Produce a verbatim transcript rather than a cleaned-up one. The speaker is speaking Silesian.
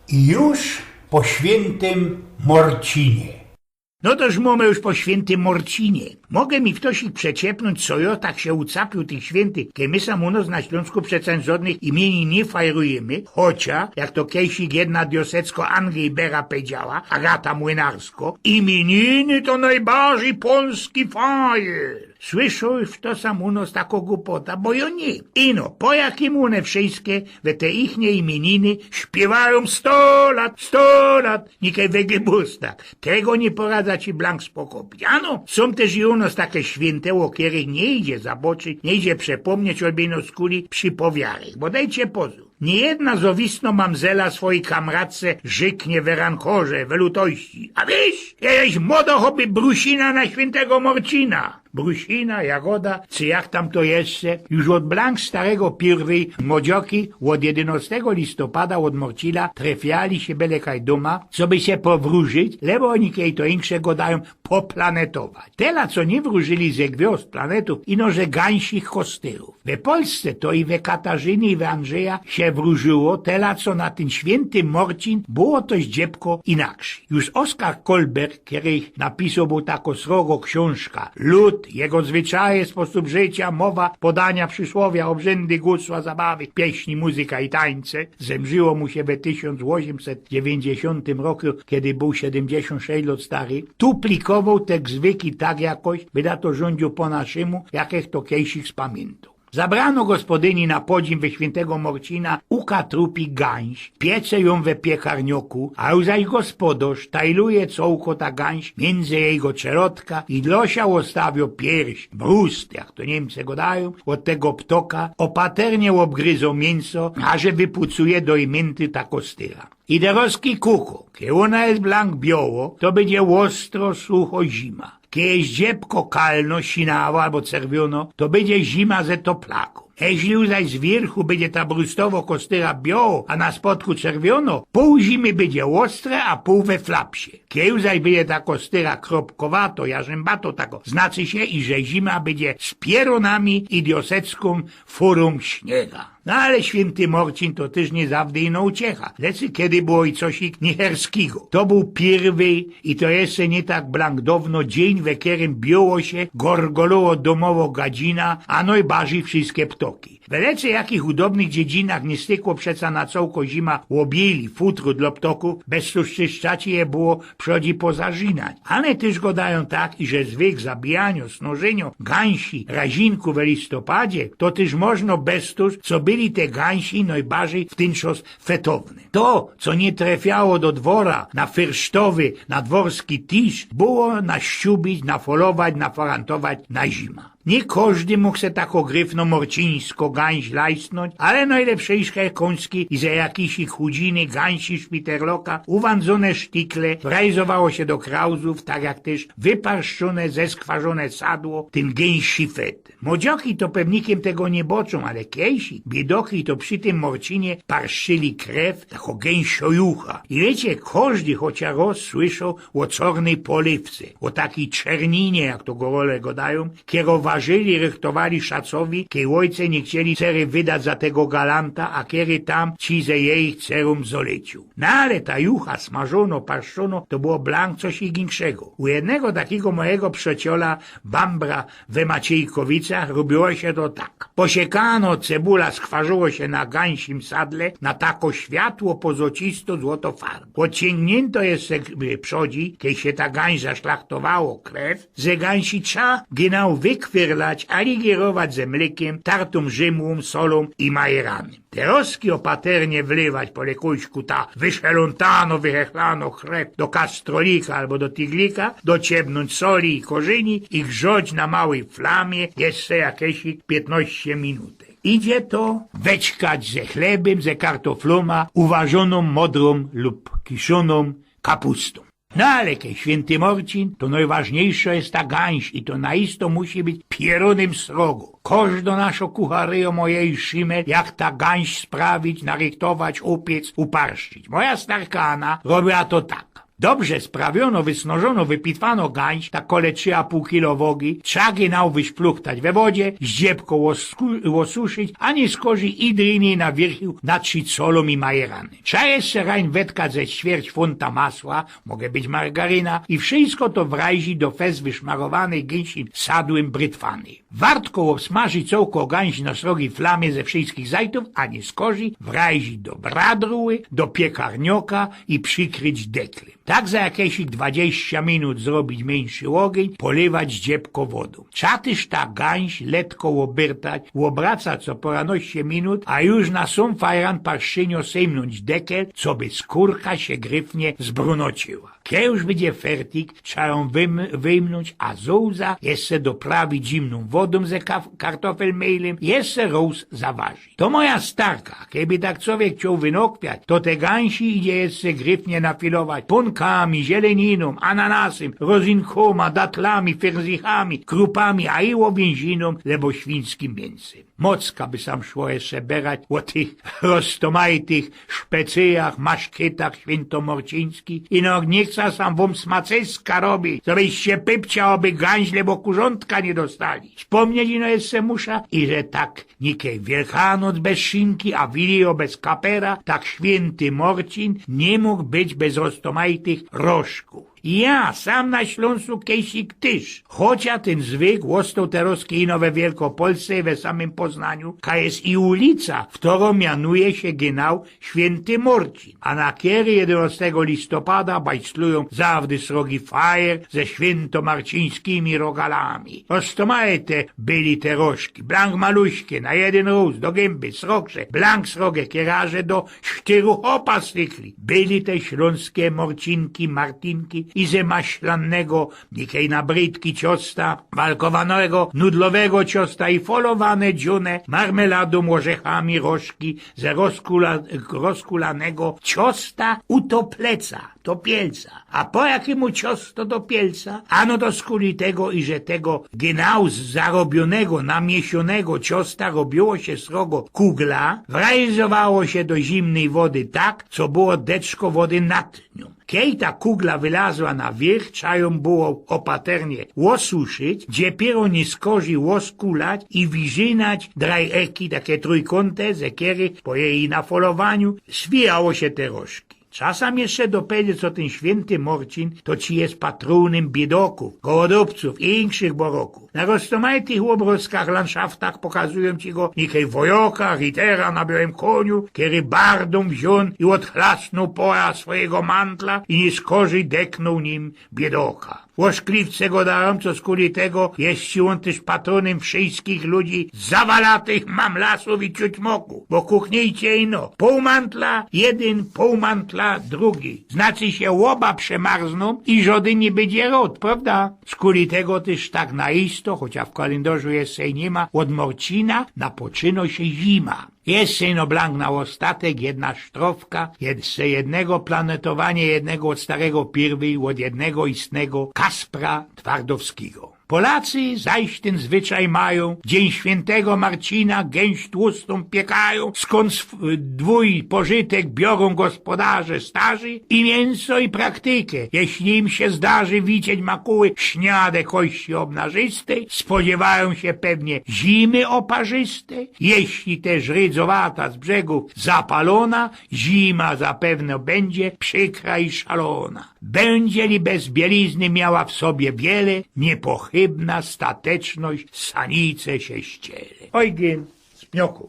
I już po świyntym Morcinie. No toż mōmy już po świyntym Morcinie. Moge mi ftoś przeciepnōńć, co jo tak sie ucapiōł tych świyntych, kej my sam u nos na Ślōnsku przeca żodnych imiynin niy fajrujymy, chocia, jak to kejsik jedna diosecko Anglibera powiedziała, Agata Młynarsko, imiyniny to nojbarzij polski fajer. Słyszoł już fto sam u nos tako gupota, bo jo niy. Ino, po jakimu ône wszyjske we te ichnie imiyniny śpiywajōm sto lat, sto lat, nikej we gybustak. Tego niy poradza ci blank spokopić. Ano, sōm tyż i u nos take świynte, ô kerych niy idzie zaboczyć, niy idzie przepōmnieć, ôlbino skuli przipowiadek. Bo dejcie pozōr. Niyjedna zowisno mamzela swojij kamratce rzyknie we rankorze, we lutości: „A wiysz, jeś młodo choby brusina na świyntego Morcina”. Brusina, jagoda, czy jak tam to jeszcze, już ôd blank starego piyrwyj młodzioki ôd jedynostego listopada ôd Morcina trefiali sie bele kaj dōma, coby sie powrōżyć, lebo ôni kej to inksze godajōm, poplanetować. Tela, co niy wrōżyli ze gwiōzd, planetōw, ino że gańsich kostyrōw. We Polsce to i we Katarzynie, i we Andrzeja sie wrōżyło, tela, co na tyn świynty Morcin było to zdziebko inakszyj. Już Oskar Kolberg, kery napisoł bōł tako srogo ksiōnżka: „Lud, jego zwyczaje, sposōb życia, mowa, podania, przysłowia, ôbrzędy, gusła, zabawy, pieśni, muzyka i tańce”, zemrziło mu sie we tysiōnc ôziymset dziewiyńćdziesiōntym roku, kej bōł siedymdziesiōnt sześć lot stary, tu plikowoł te zwyki tak jakoś, byda to rzōndziōł po naszymu, jakech to kejsik spamiyntōł. Zabrano gospodyni na podziyń we świyntego Morcina, uka trupi gańś, piece jōm we piekarnioku, a już zaś gospodŏrz tajluje cołko ta gańś miyndzy jego czelodka i dlŏ sia ôstawiŏ pierś, brust, jak to Niymce godajōm, ôd tego ptoka, ôpaternie ôbgryzŏ miyńso, aże wypucuje do imynty ta kostyra. I terŏzki kuku, kej ôna je blank bioło, to bydzie ôstro sucho zima. Kej je zdziebko kalno, sinawŏ abo cerwiōno, to bydzie zima ze toplakōm. Eźli zaś z wiyrchu bydzie ta brustowŏ kostyra bioło, a na spodku cerwiōno, pōł zimy bydzie ôstre, a pōł we flapsie. Kej zaś bydzie ta kostyra kropkowato, jarzymbato tako, znaczy sie, iże zima bydzie z pierōnami i diŏseckōm furōm śniega. No ale świynty Morcin to tyż niy zawdy ino uciecha. Lecy kej było i cosik nicherskigo. To bōł piyrwyj i to jeszcze niy tak blank downo dziyń, we kerym bioło sie, gorgolowŏ dōmowŏ gadzina, a nojbarzij wszyjske ptoki. We lecy jakich udobnych dziedzinach niy stykło przeca na cołko zima ôbieli, futru dlŏ ptokōw, bez to strzyszczacie je było przodzi pozarzynać. A ône tyż godajōm tak, iże zwyk zabijaniŏ, snŏżynio gańsi razinku we listopadzie, to tyż możno bez to, co byli te gańsi nojbarzij w tyn czas fetowne. To, co niy trefiało do dwora na fyrsztowy, na dworski tisz, było naszczubić, nafolować, nafarantować na zima. Niy kożdy mōg se tako gryfno morcińsko gańś lajsnōńć, ale nojlepsze iż kōński i ze jakijś chudziny gańsi szpiterloka, uwōndzōne sztikle, wrajzowało sie do krauzōw, tak jak tyż wyparszczōne, zeskwarzōne sadło, tyn gynsi fet. Młodzioki to pewnikiym tego niy boczōm, ale kejsi biydoki to przi tym Morcinie parszczyli krew, tako gynsiojucha. I wiycie, kożdy chociŏż roz słyszoł ô cornyj polywce, ô takij czerninie, jak to gorole godajōm, kerõ warzyli, rychtowali szacowi, kej ôjce niy chcieli cery wydać za tego galanta, a kery tam ci ze jejich cerōm zoleciył. No ale ta jucha, smażōno, parszczōno, to było blank cosik inkszego. U jednego takigo mojigo przeciola, bambra we Maciejkowicach, robiło sie to tak. Posiekano cebula skwarzoło sie na gańsim sadle na tako światło pozocisto złoto farb. Ôdciyngniyntŏ jeszcze, y, przodzi, kej sie ta gańś zaszlachtowało krew, ze gańsi trza gynał wykwyrlać, aligirować ze mlykiym, tartōm rzymłōm, solōm i majeranym. Terŏzki ôpaternie wlywać po lekujśku ta wyszelōntano, wychechlano krew do kastrolika abo do tiglika, dociebnōńć soli i korzyni i grzoć na małyj flamie jeszcze jakeś piętnŏście minutek. Idzie to weczkać ze chlebym, ze kartoflōma, uwarzōnōm modrōm lub kiszōnōm kapustōm. No ale kej świynty Morcin, to nojważniyjszŏ je ta gańś i to naisto musi być pierōnym srogo. Kożdŏ naszo kucharyjŏ mŏ jeji szimel, jak ta gańś sprawić, narychtować, upiec, uparszczyć. Moja starka Ana robiła to tak. Dobrze sprawiono, wysnożono, wypitwano gańś, ta kole trzi a pōł kilo wogi, trza gynał wyszpluchtać we wodzie, zdziebko ôsku-, ôsuszyć, a niy skorzij idryny na wiyrchu natrzić solōm i majerany. Trza jeszcze rajn wetkać ze ćwierć funta masła, moge być margaryna, i wszysko to wrajzić do fest wyszmarowanych gynsim sadłym brytwany. Wartko ôbsmażyć cołko gańś na srogi flamie ze wszyskich zajtōw, a niy skorzij wrajzić do bradruły, do piekarnioka i przikryć deklym. Tak za jakeś dwadziścia minut zrobić miyńszy ôgyń, polywać zdziebko wodōm. Trza tyż ta gańś letko ôbyrtać, ôbracać co pora nōście minut, a już na sōm fajran parszczynio sejmnōńć dekel, coby skōrka sie gryfnie zbrunoczyła. Kej już bydzie fertik, trza jōm wym-, wyjmnōńć, a zołza jeszcze doprawić zimnōm wodōm ze kaf-, kartofel mejlym, jeszcze rŏz zawarzić. To moja starka, kejby tak cowiek chcioł wynokwiać, to te gańsi idzie jeszcze gryfnie nafilować pōnkami, zieleninōm, ananasym, rozynkōma, datlami, fyrzychami, krupami, a i ôwiynzinōm, lebo świńskim miynsym. Mocka by sam szło jeszcze berać ô tych roztomajtych szpecyjach, maszkytach świyntomorcińskich. Ino niy chcã sam wōm smacyska robić, cobyście pypcia ôby gańś lebo kurzątka niy dostali. Spōmnieć ino jeszcze musza, iże tak nikej Wielkanoc bez szynki, a Wilijŏ bez kapera, tak świynty Morcin niy mōg być bez roztomajtych rożkōw. Ja, sam na Ślōnsu kejsik tyż. Chocia tyn zwyk ôstoł terŏz ino we Wielkopolsce i we samym Poznaniu, kaj je i ulica, ftoro mianuje sie gynał Świynty Morcin, a na kiery jedynŏstego listopada bajslujōm zawdy srogi fajer ze świyntomarcińskimi rogalami. Roztomajte byli te rożki, blank maluśke, na jedyn rōz, do gymby, srogsze, blank srogie, kejraże do sztyru chopa stykli. Byli te ślōnske morcinki, martinki i ze maślannego, nikej na brytki ciosta, walkowanego, nudlowego ciosta i folowane, dziōne marmeladōm, ôrzechami rożki ze rozkula-, rozkulanego ciosta utopleca, topielca. A po jakimu ciosto topielca? Ano to skuli tego, iże tego gynał z zarobiōnego, namiesionego ciosta robiło sie srogo kugla, wrajzowało sie do zimnyj wody tak, co było deczko wody nad niōm. Kej ta kugla wylazła na wiyrch, trza jōm było ôpaternie ôsuszyć, dziepiyro niy skorzij ôskulać i wyrzynać drajeki, take trōjkōnte, ze kierych po jeji nafolowaniu swijało sie te rożki. Trza sam jeszcze dopowiedzieć, co tyn świynty Morcin to ci je patrōnym biydokōw, gołodupcōw i inkszych borokōw. Na roztomajtych ôbrozkach, lanszaftach pokazujōm ci go nikej wojŏka, ritera na biŏłym kōniu, kery bardōm wziōn i ôdchlasnōł pola swojigo mantla i niy skorzij deknōł nim biydoka. Ôszkliwce go dajōm, co skuli tego je ōn tyż patrōnym wszyskich ludzi zawalatych mamlasōw i ciućmokōw, bo kuknijcie ino, pōł mantla jedyn, pōł mantla drugi. Znaczy sie, ôba przemarzōm i żŏdyn niy bydzie rŏd, prŏwda? Skuli tego tyż tak na isto, chocia w kalyndarzu jeszcze i niy ma, ôd Morcina napoczynŏ sie zima. Jeszcze ino blank na ôstatek, jedna sztrofka, jeszcze jednego planetowanie, jednego ôd starego piyrwyj, ôd jednego istnego Kaspra Twardowskigo. Polacy zaś tyn zwyczaj majōm, Dziyń Świyntego Marcina gynść tłustōm piekajōm, skōnd sw-, dwōj pożytek biorōm gospodarze starzi i miyńso i praktyke. Jeźli im sie zdarzi widzieć makuły śniade kości ôbnarzystej, spodziewajōm sie pewnie zimy ôparzystej. Jeźli tyż rydzowata z brzegōw zapalōna, zima zapewne bydzie przikra i szalōna. Bydzie li bez bielizny miała w sobie wiele, niypochybna stateczność sanice sie ściele. Eugyn z Pniokōw.